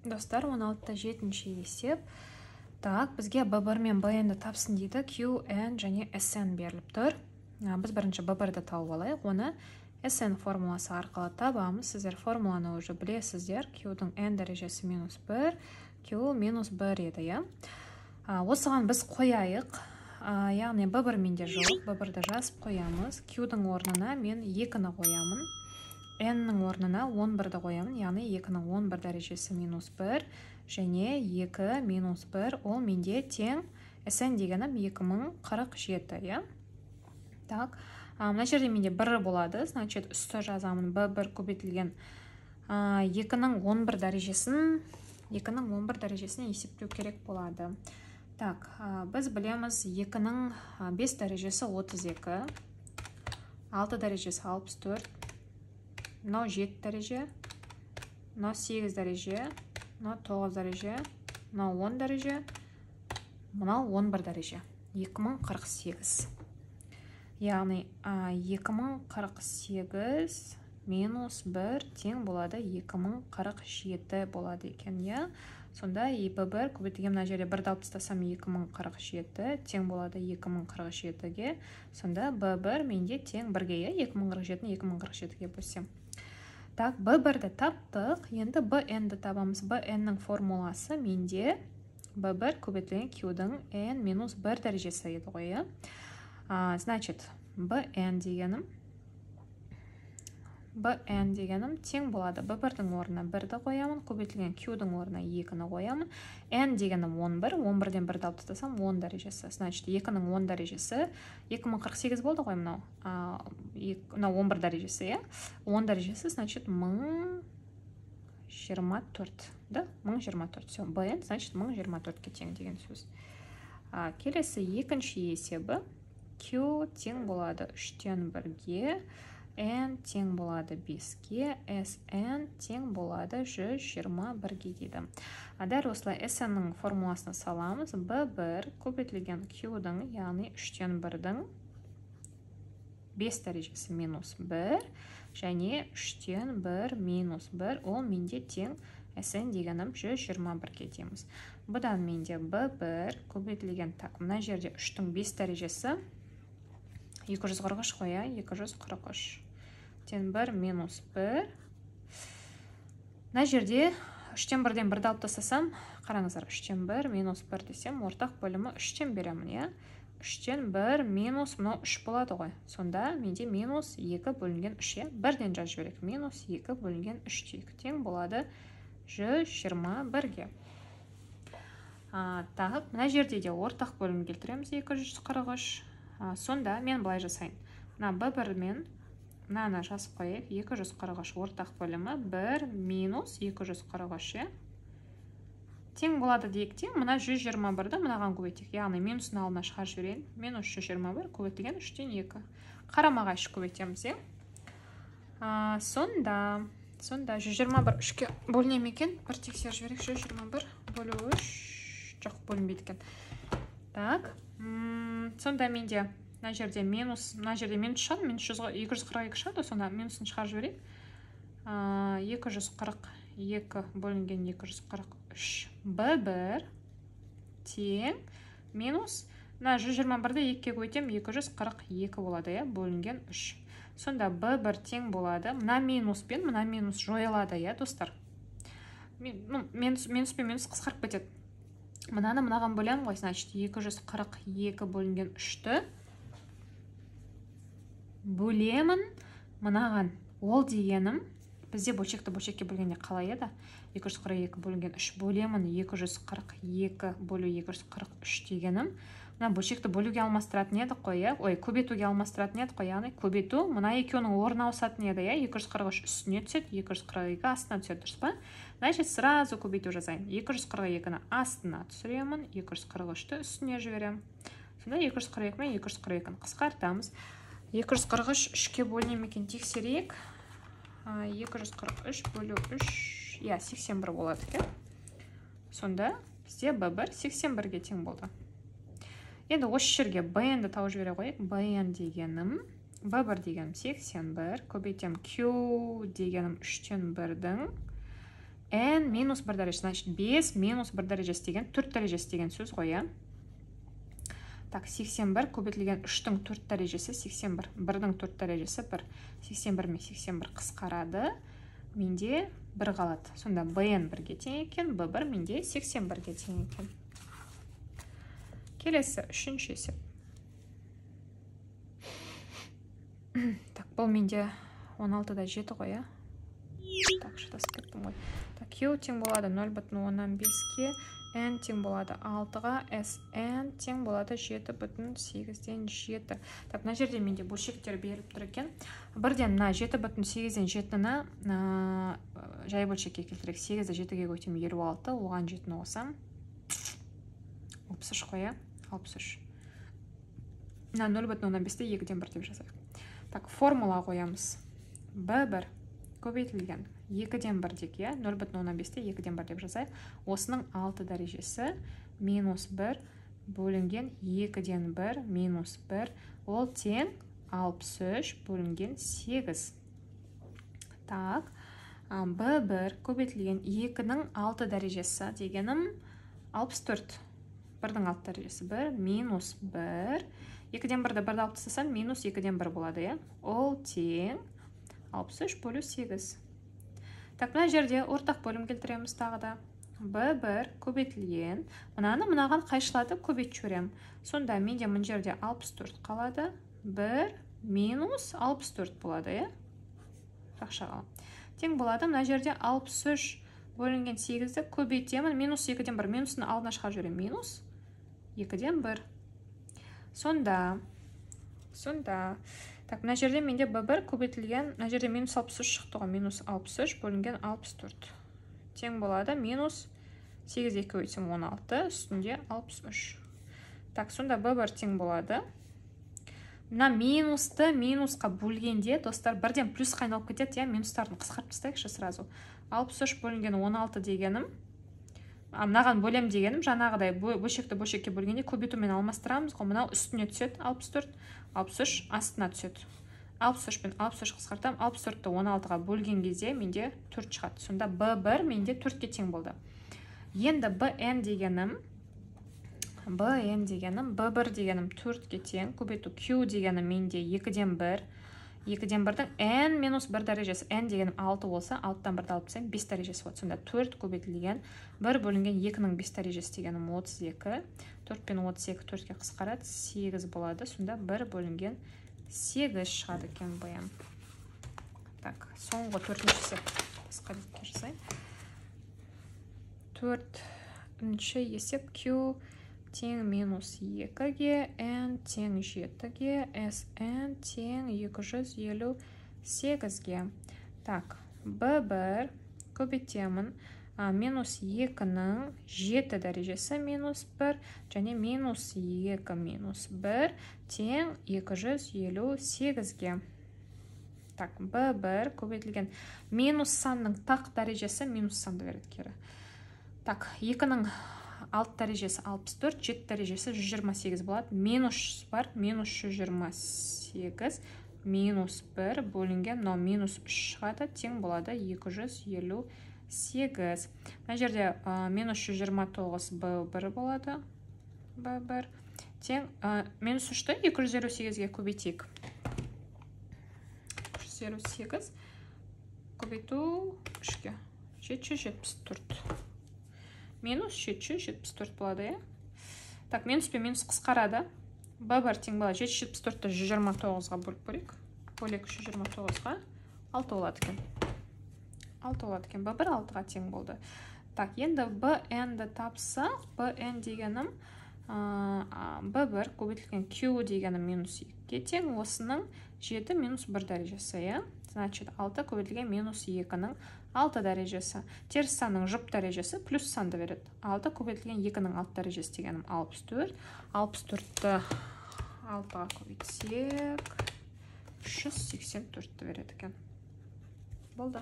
Достар, 16-та 7 есеп. Так, бізге B1 мен BN-ді тапсын дейді. Q, N және SN беріліп тұр. Біз бірінші B1-ді тауып алайық. Оны SN формуласы арқылы табамыз. Сіздер формуланы уже білесіздер. Q-дің N дәрежесі минус 1, Q минус 1 еді, иә? Осыған біз қояйық. Яғни B1 менде жоқ. B1-ді жазып қоямыз. Q-дің орнына мен 2-ні қоямын. N-нің орнына 11-ді қоямын, яғни 2-нің 11 дәрежесі минус 1 және 2 минус 1, ол менде тең SN дегенім 2047, иә? Так, мына жерде менде 1 болады, значит, үсті жазамын B1 көбейтілген 2-нің 11 дәрежесін, 2-нің 11 дәрежесін есептеу керек болады. Так, біз білеміз 2-нің 5 дәрежесі 32, 6 дәрежесі 64, мынау 7 дәреже, мынау 8 дәреже, мынау 9 дәреже, мынау 10 дәреже, мынау 11 дәреже. 2048. Яғни 2048 минус 1 тең болады 2047 болады екен, иә? Сонда B1 көбейтілген мына жерде 1-ді алып тастасам 2047 тең болады 2047-ге. Сонда B1 менде тең 1-ге, иә? 2047-ні 2047-ге бөлсем. Так, B1-ді таптық. Енді BN-ді табамыз. BN-нің формуласы менде B1 көбейтілген Q-дің N минус 1 дәрежесі еді ғой, иә? Значит, BN дегенім тең болады. B1-дің орнына 1-ді қоямын, көбейтілген Q-дің орнына 2-ні қоямын. N дегенім 11, 11-ден 1-ді алып тастасам 10 дәрежесі. Значит, 2-нің 10 дәрежесі 2048 болды ғой мынау. Мынау 11 дәрежесі, иә? 10 дәрежесі, значит, 1024, да? 1024. Всё, BN, значит, 1024-ке тең деген сөз. Келесі екінші есебі Q тең болады 3-тен 1-ге, N тең болады 5-ке, SN тең болады 121-ге дейді. Дәл осылай SN-нің формуласына саламыз. B1 көбейтілген Q-дің, яғни 3-тен 1-дің 5 дәрежесі минус 1 және 3-тен 1 минус 1, ол менде тең SN дегенім 121-ге дейміз. Бұдан менде B1 көбейтілген, так, мына жерде 3-тің 5 дәрежесі 243 қой, иә, 243. Тең 1 минус 1. Мына жерде 3-тен 1-ден 1-ді алып тастасам, қараңыздар, 3-тен 1 минус 1 десем, ортақ бөлімі 3-тен беремін, иә? 3-тен 1 минус, мынау 3 болады ғой. Сонда менде минус 2 бөлінген 3, иә? Бірден жазып жіберейік. Минус 2 бөлінген 3 дейік. Тең болады 121-ге. Так, мына жерде де ортақ бөлім келтіреміз 243. Сонда мен былай жасайын. Мына B1 мен мынаны жазып қояйық. 243 ортақ бөлімі 1 минус 243, иә? Тең болады дейік те, мына 121-ді мынаған көбейтейік. Яғни минусын алдына шығарып жіберейін. Минус 121 көбейтілген 3-тен 2. Қарама-қайшы көбейтеміз, иә? Сонда 121 3-ке бөліне ме екен? Бір тексеріп жіберейік. 121 бөлу 3. Жоқ, бөлінбейді екен. Так, сонда менде мына жерде минус, мына жерде минус шығады, минус 242 шығады, сонда минусын шығарып жіберейік. 242 бөлінген 243 B1 тең минус, мына 121-ді 2-ге көбейтемін, 242 болады, иә, бөлінген 3. Сонда B1 тең болады. Мына минус пен мына минус жойылады, иә, достар. Минус пен минус қысқарып кетеді. Мынаны мынаған бөлемін ғой, значит, 242 бөлінген 3-ті бөлемін мынаған. Ол дегенім, бізде бөлшекті бөлшекке бөлгенде қалай еді? 242 бөлінген 3 бөлемін, 242 бөлу 243 дегенім. Мына бөлшекті бөлуге алмастыратын едік қой, иә? Ой, көбейтуге алмастыратын едік қой, яғни көбейту мына екеуінің орнына ауысатын еді, иә? 243 үстіне түседі, 242 астына түседі, дұрыс па? Значит, сразу көбейту жасайын. 242-ні астына түсіремін, 243-ті үстіне жіберемін. Сонда 242 мен 242-ні қысқартамыз. 243 3-ке бөліне ме екен тексерейік. 243 бөлу 3, иә, 81 болады екен. Сонда бізде B1 81-ге тең болды. Енді осы жерге BN-ді тауып жібере қояйық. BN дегенім, B1 дегенім 81, көбейтем Q дегенім 3-тен 1-дің N минус 1 дәрежесі, значит 5 минус 1 дәрежесі деген 4 дәрежесі деген сөз ғой, иә? Так, 81 көбейтілген 3-тің 4 дәрежесі 81. 1-дің 4 дәрежесі 1. 81 мен 81 қысқарады. Менде 1 қалады. Сонда BN 1-ге тең екен, B1 менде 81-ге тең екен. Келесі үшінші есеп. Так, бұл менде 16-да 7 ғой, иә? Так, шатасып кеттім ғой. Так, Q тең болады 0,5-ке, N тең болады 6-ға, SN тең болады 7,8-7. Так, мына жерде менде бөлшектер беріліп тұр екен. Бірден мына 7,8-7-ні жай бөлшекке келтірейік. 8-ді 7-ге көбейтсем 56, оған 7-ні қосам 63 қой, иә? 63. Мына 0,5-ті 2-ден 1 деп жазайық. Так, формула қоямыз. B1 көбейтілген 2-ден 1 дек, иә? 0,5-ті 2-ден 1 деп жазайық. Осының 6 дәрежесі минус 1 бөлінген 2-ден 1 минус 1, ол тең 63 бөлінген 8. Так, B1 көбейтілген 2-нің 6 дәрежесі дегенім 64. 1-дің 6 дәрежесі 1 минус 1. 2-ден 1-ді 1-ді алып тастасам, минус 2-ден 1 болады, иә? Ол тең 63 бөлу 8. Так, мына жерде ортақ бөлім келтіреміз тағы да. B1 көбейтілген. Мынаны мынаған қайшылатып көбейтіп жіберемін. Сонда менде мына жерде 64 қалады. 1 минус 64 болады, иә? Жақша қалам. Тең болады. Мына жерде 63 бөлінген 8-ді көбейтемін. Минус 2-ден 1. Минустың алдына шығарып жіберемін. Минус 2-ден 1. Сонда, так, мына жерде менде B1 көбейтілген, мына жерде минус 63 шықты ғой, минус 63 бөлінген 64. Тең болады, минус 8 2 көбейтсем 16, үстінде 63. Так, сонда B1 тең болады. Мына минусты минусқа бөлгенде, достар, бірден плюсқа айналып кетеді, иә, минустарын қысқартып тастайықшы сразу. 63 бөлінген 16 дегенім, мынаған бөлем дегенім, жаңағыдай бөлшекті бөлшекке бөлгенде көбейтумен алмастырамыз ғой, мынау үстіне түседі 64, 63 астына түседі. 63 пен 63 қысқартам, 64-ті 16-ға бөлген кезде менде 4 шығады. Сонда B1 менде 4-ке тең болды. Енді BN дегенім, B1 дегенім 4-ке тең, көбейту Q дегенім менде 2-ден 1, 2-ден 1-дің N минус 1 дәрежесі, N дегенім 6 болса, 6-тан 1-ді алып тастаймын, 5 дәрежесі болады. Сонда 4 көбейтілген 1 бөлінген 2-нің 5 дәрежесі дегенім 32. 4 пен 32 4-ке қысқарады, 8 болады. Сонда 1 бөлінген 8 шығады екен BN. Так, соңғы төртінші есеп. Басқа бетке жасайын. Төртінші есеп Q тең минус 2-ге, N тең 7-ге, SN тең 258-ге. Так, B1 көбейтемін. Минус 2-нің 7 дәрежесі минус 1 және минус 2 минус 1 тең 258-ге. Так, B1 көбейтілген минус санның тақ дәрежесі минус санды береді кері. Так, 2-нің 6 дәрежесі 64, 7 дәрежесі 128 болады. Минус бар, минус 128, минус 1 бөлінген, мынау минус 3 шығады, тең болады 258. Мына жерде минус 129 B1 болады, B1 тең минус 3-ті 258-ге көбейтейік. 258 көбейту 3-ке 774. Минус 774 болады, иә? Так, минус пен минус қысқарады. B1 тең болады 774-ті 129-ға бөліп көрейік. Бөлек 129-ға 6 болады екен. 6 болады екен. B1 6-ға тең болды. Так, енді BN-ді тапсақ, BN дегенім B1 көбейтілген Q дегенім минус 2-ге тең, осының 7 минус 1 дәрежесі, иә? Значит, 6 көбейтілген минус 2-нің 6 дәрежесі. Теріс санның жұп дәрежесі плюс санды береді. 6 көбейтілген 2-нің 6 дәрежесі дегенім 64. 64-ті 6-ға көбейтсек, 384-ті береді екен. Болды.